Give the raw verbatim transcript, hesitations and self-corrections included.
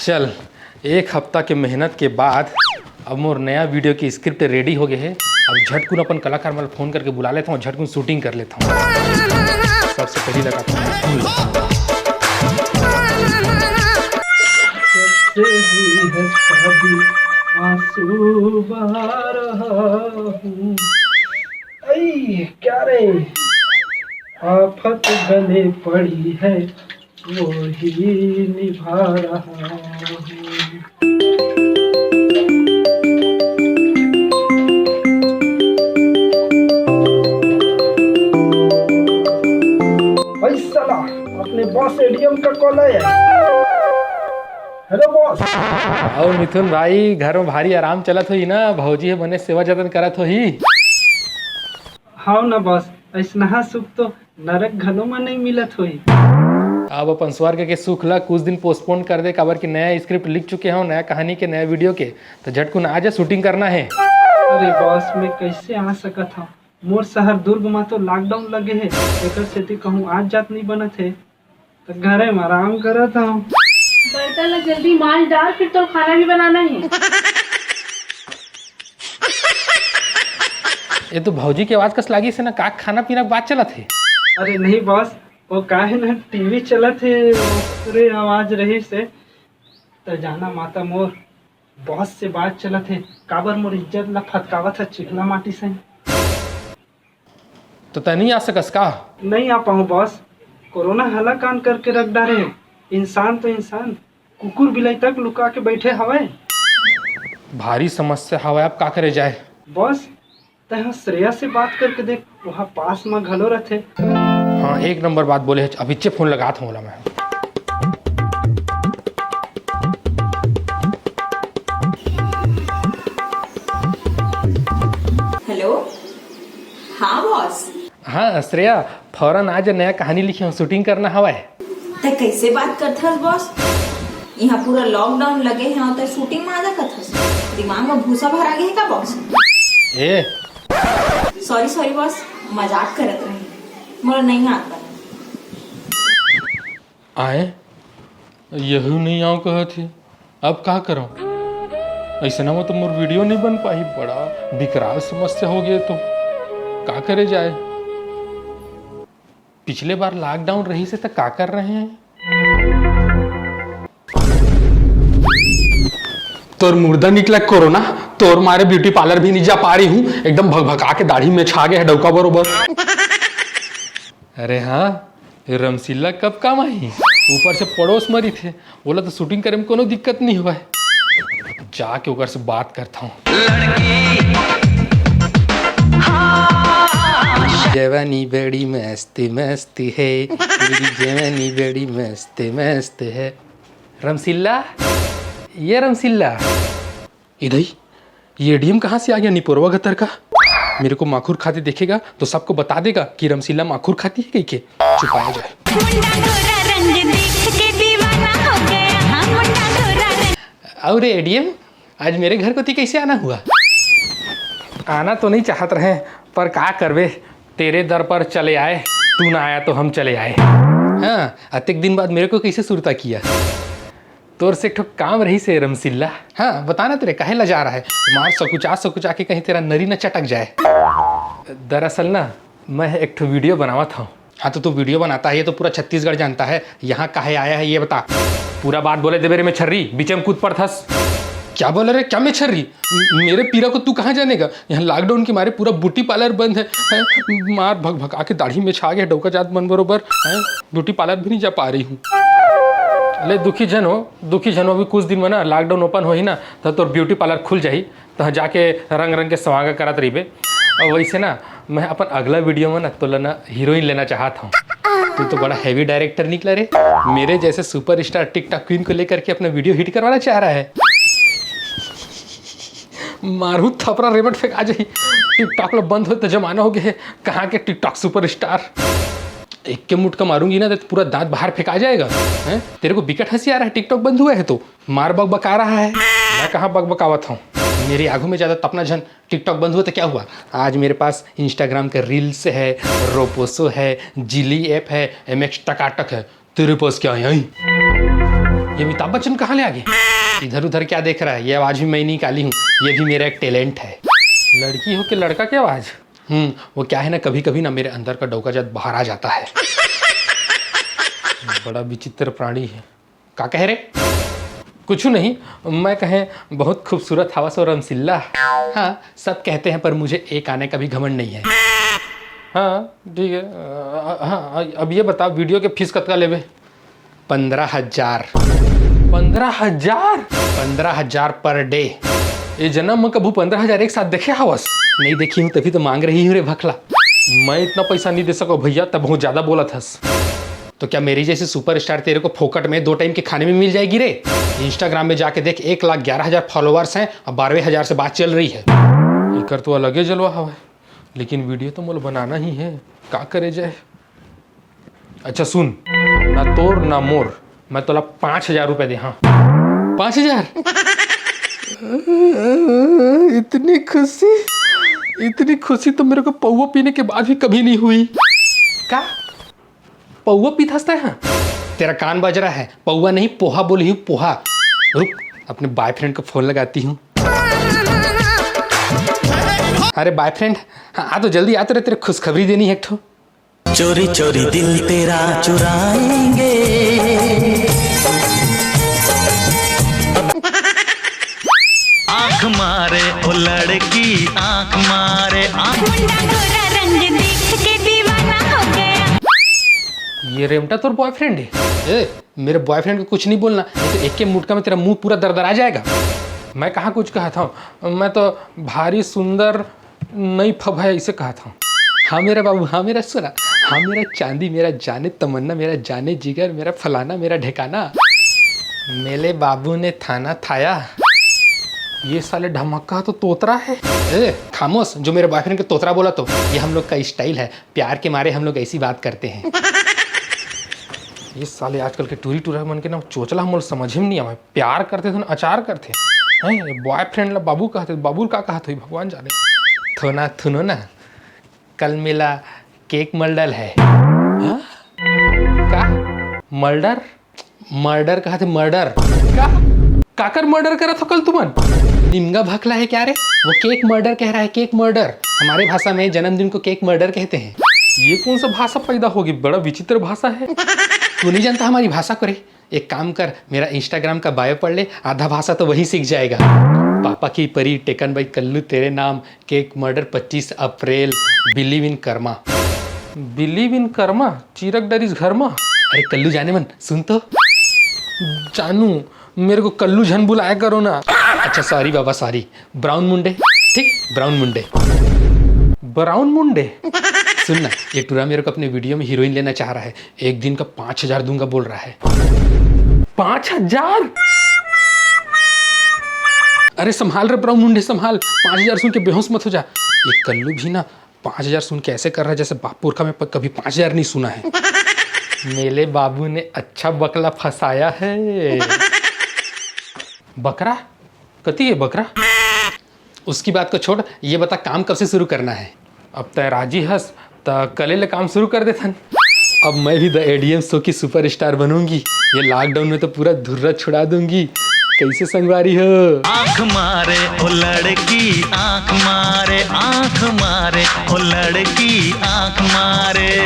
चल, एक हफ्ता के मेहनत के बाद अब मोर नया वीडियो के स्क्रिप्ट रेडी हो गए हे। अब झटकुन अपन कलाकार मन ला फोन करके बुला लेता हूँ, झटकुन शूटिंग कर लेता हूँ। सबसे पहले लगाता हूँ। कैसे हुई है शादी, आंसू बहा रहा हूँ। ऐ, क्या रे? आफत गले पड़ी है, वो ही निभा रहा हूँ। भाई साला, अपने बॉस एडीएम का कॉल आया। Hello boss. अउ मिथुन भाई, घर में भारी आराम चलत होही ना? भौजी हे बने सेवा जतन करत होही। हाव ना बॉस, अइसनहा सुख तो नरक घलो म नइ मिलत होही। अब अपन स्वर्ग के सुख ला कुछ दिन पोस्टपोन कर दे, काबर कि नया स्क्रिप्ट लिख चुके हव, नया कहानी के, नया वीडियो के, तो झटकुन आ जा, शूटिंग करना हे। अरे बॉस, मैं कैसे आ सकत हव? मोर शहर दुर्ग म तो लॉकडाउन लगे हे, एकर सेती कहूँ आज जात नइ बनत हे। त घरे म आराम करत हव। बर्तन ला जल्दी मांज डाल, फिर तोर खाना भी बनाना हे। ये तो भौजी के आवाज कस लागिस हे ना, का खाना पीना के बात चलत हे? अरे नहीं बॉस, वो का हे ना, टीवी चलत हे, ओकरे आवाज रहिस हे। त जाना माता मोर, बॉस से बात चलत हे, काबर मोर इज्जत ला फटकावत हे चिखला माटी से। तो तैं नहीं आ सकस का? नहीं आ पाऊँ बॉस, कोरोना हलाकान करके रख डारे हे। इंसान तो इंसान, कुकुर बिलाई तक लुका के बैठे हवय। भारी समस्या हवय, अब का करे जाए? बॉस, तैं श्रेया से बात करके देख, वहाँ पास में घलो रथे। हाँ, एक नंबर बात बोले हे, अभी चे फोन लगात हूँ ओला मैं। हेलो, हाँ बॉस। हाँ श्रेया, फौरन आज नया कहानी लिखे हूँ, शूटिंग करना हवय। तैं कैसे बात करथस बॉस? यहाँ पूरा लॉकडाउन लगे हे अउ तैं शूटिंग में आ जा कथस। दिमाग में भूसा भरा गे हे का बॉस? ए, सॉरी सॉरी बॉस, मजाक करत रहे, मोला नहीं आत बने। आए, यहू नहीं आओ कहत हे, अब का करो? ऐसे ना हो तो मोर वीडियो नहीं बन पाही, बड़ा विकराल समस्या हो गए तो का करे जाए? पिछले बार लॉकडाउन रहिस हे त का कर रहे हैं? तोर मुर्दा निकला कोरोना, तोर मारे ब्यूटी पार्लर भी नहीं जा पा रही हूँ, एकदम भकभका के दाढ़ी में छा गया है डौका बरोबर। अरे हाँ, ये रमसीला कब काम आही? ऊपर से पड़ोस मरी थे, बोला तो शूटिंग करे में कोनो दिक्कत नहीं हुआ है। जाके ओकर से बात करता हूँ। जवानी बड़ी मस्त मस्त है, मेरी जवानी बड़ी मस्त मस्त है। रमसिल्ला, ये रमसिल्ला। इधई, ये एडीएम कहाँ से आ गया निपोरवा गतर का? मेरे को माखुर खाते देखेगा तो सबको बता देगा कि रमसिल्ला माखुर खाती है कही के। छुपाया जाए। मुंडा गोरा रंग देख के दीवाना हो गया, हाँ, मुंडा गोरा रंग। अउ रे एडीएम, आज मेरे घर कोती कैसे आना हुआ? आना तो नहीं चाहत रहे, पर का करबे, तेरे दर पर चले आए, तू ना आया तो हम चले आए। हाँ, अतेक दिन बाद मेरे को कैसे सुरता किया? तोर से एक ठो काम रहिस हे रमसिल्ला। हाँ, बता ना तेरे काहे लजा रहा है? मार सकुचा सकुचा के कहीं तेरा नरी न चटक जाए। दरअसल ना, मैं एक ठो वीडियो बनावत हूँ। हाँ, तो तू वीडियो बनाता है, ये तो पूरा छत्तीसगढ़ जानता है। यहाँ काहे आया है, ये बता। पूरा बात बोले देबे रे, मैं छर्री, बीचे में कूद पड़थस। क्या बोला रे, क्या मैं छर्री? म-, मेरे पीरा को तू कहाँ जानेगा? यहाँ लॉकडाउन के मारे पूरा ब्यूटी पार्लर बंद है, हैं? मार भकभका के दाढ़ी में छा गया, डौका जात मन बरोबर, हैं? ब्यूटी पार्लर भी नहीं जा पा रही हूँ। ले दुखी झन हो, दुखी झन हो, अभी कुछ दिन में ना लॉकडाउन ओपन होही ना, तो तोर ब्यूटी पार्लर खुल जाही। तहाँ जाके रंग रंग के सवांग करत रहिबे। अउ वैसे ना, मैं अपन अगला वीडियो में ना तोला ना हीरोइन लेना चाहत हूँ। तू तो बड़ा हैवी डायरेक्टर निकला रे। मेरे जैसे सुपरस्टार टिकटॉक क्वीन को लेकर के अपना वीडियो हिट करवाना चाह रहा है। मारू थपरा रेबट फेंका जाही। टिकटॉक ला बंद होए तो जमाना हो गया है। कहाँ के टिकटॉक सुपरस्टार? एक के मुटका मारूंगी ना तो पूरा दांत बाहर फेंका जाएगा। हैं? तेरे को बिकट हंसी आ रहा है, टिकटॉक बंद हुआ है तो? मार बकबका रहा है। मैं कहाँ बकबकावत हूँ? मेरे आगू में ज्यादा तपना झन। टिकटॉक बंद हुआ तो क्या हुआ? आज मेरे पास इंस्टाग्राम का रील्स है, रोपोसो है, जिली ऐप है, एमएक्स टकाटक है। तेरे पास क्या है? ये अमिताभ बच्चन कहाँ ले आ गए? इधर उधर क्या देख रहा है? ये आवाज भी मैं नहीं निकाली हूँ, ये भी मेरा एक टैलेंट है। लड़की हो के लड़का की आवाज? हम्म। वो क्या है ना, कभी कभी ना मेरे अंदर का डौका जात बाहर आ जाता है। बड़ा विचित्र प्राणी है। का कहे रे? कुछ नहीं, मैं कहे बहुत खूबसूरत हवस और रमसिल्ला। हाँ, सब कहते हैं, पर मुझे एक आने का भी घमंड नहीं है। हाँ, ठीक है। अ, हाँ, अब ये बता, वीडियो के फीस कतका लेबे? पंद्रह हजार। पंद्रह हजार? पंद्रह हजार पर डे। ये जन्म में कभू पंद्रह हजार एक साथ देखे हवस? नहीं देखी हूँ, तभी तो मांग रही हूँ रे भखला। मैं इतना पैसा नहीं दे सको भैया, तब बहुत ज्यादा बोलत हस। तो क्या मेरी जैसी सुपरस्टार तेरे को फोकट में दो टाइम के खाने में मिल जाएगी रे? इंस्टाग्राम में जाके देख, एक लाख ग्यारह हजार फॉलोअर्स हैं और बारहवें हजार से बात चल रही है। एकर तो अलगे जलवा हवय, लेकिन वीडियो तो मोला बनाना ही है, का करे जाए? अच्छा सुन, ना तोर ना मोर, मैं तोला पाँच हजार रुपए दे। हाँ, पाँच हजार। इतनी खुशी, इतनी खुशी तो मेरे को पौवा पीने के बाद भी कभी नहीं हुई। का? पौवा पीथस तै? हाँ, तेरा कान बज रहा है, पौवा नहीं, पोहा बोली हूँ, पोहा। रुक, अपने बॉयफ्रेंड को फोन लगाती हूँ। अरे बॉयफ्रेंड, हाँ, आ तो जल्दी आ, तेरे तेरे खुशखबरी देनी है एक ठो। चोरी चोरी दिल तेरा चुराएंगे। आंख मारे ओ लड़की, आंख मारे, आंख मुंडा गोरा रंग देख के दीवाना हो गया। ये रेमटा तोर बॉयफ्रेंड है? ए, मेरे बॉयफ्रेंड को कुछ नहीं बोलना, नहीं तो एक के मुटका में तेरा मुंह पूरा दरदरा जाएगा। मैं कहाँ कुछ कहा था, मैं तो भारी सुंदर नई फब है, इसे कहा था। हाँ मेरा बाबू, हाँ मेरा सोना, हाँ मेरा चांदी, मेरा जाने तमन्ना, मेरा जाने जिगर, मेरा फलाना, मेरा ढेकाना। मेरे बाबू ने थाना थाया। ये साले ढमक्का तो तोतरा है। ए, खामोश, जो मेरे बॉयफ्रेंड के तोतरा बोला तो, ये हम लोग का स्टाइल है, प्यार के मारे हम लोग ऐसी बात करते हैं। ये साले आजकल के टूरी टूरा मन के ना चोचला मोल समझ में नहीं आवे। प्यार करथे तो अचार करथे। हैं, बॉयफ्रेंड ला बाबू कहथे, बाबू का कहत होही भगवान जाने। थोना थुनो ना, कल मेला केक मर्डर है। हाँ? का? मर्डर? मर्डर कहथे, मर्डर। का? काकर मर्डर करत हो कल तुमन? निमगा भखला है क्या रे? वो केक मर्डर कह रहा है, केक मर्डर। हमारे भाषा में जन्मदिन को केक मर्डर कहते हैं। ये कौन सा भाषा पैदा होगी? बड़ा विचित्र भाषा है। तू नहीं जानता हमारी भाषा को रे? एक काम कर, मेरा इंस्टाग्राम का बायो पढ़ ले, आधा भाषा तो वहीं सीख जाएगा। पापा की परी, taken by Kallu, Tere Naam, cake murder, पच्चीस अप्रैल, believe in karma. Believe in karma? चीरक डरिस घर मा। अरे कल्लू जाने मन, सुन तो। जानू, मेरे को कल्लू झन बुलाया करो ना। अच्छा सॉरी बाबा, सॉरी। ब्राउन मुंडे, ठीक, ब्राउन मुंडे। ब्राउन मुंडे। सुन ना, ये टूरा मेरे को अपने वीडियो में हीरोइन लेना चाह रहा है, एक दिन का पाँच हजार दूंगा बोल रहा है। पाँच हजार? अरे संभाल रे ब्राउन मुंडे, संभाल, पाँच हजार सुन के बेहोश मत हो जा। ये कल्लू भी ना पाँच हजार सुन के ऐसे कर रहा है जैसे बाप पुरखा में प-, कभी पाँच हजार नहीं सुना है। मेरे बाबू ने अच्छा बकला फंसाया है। बकरा? कती है बकरा? उसकी बात को छोड़, ये बता काम कब से शुरू करना है? अब तय राजी हस त कले ले काम शुरू कर देथन। अब मैं भी द एडीएम शो की सुपरस्टार बनूंगी। ये लॉकडाउन में तो पूरा धुर्रा छुड़ा दूंगी। कैसे संगवारी हो? आंख मारे ओ लड़की, आंख मारे, आंख मारे ओ लड़की, आंख मारे।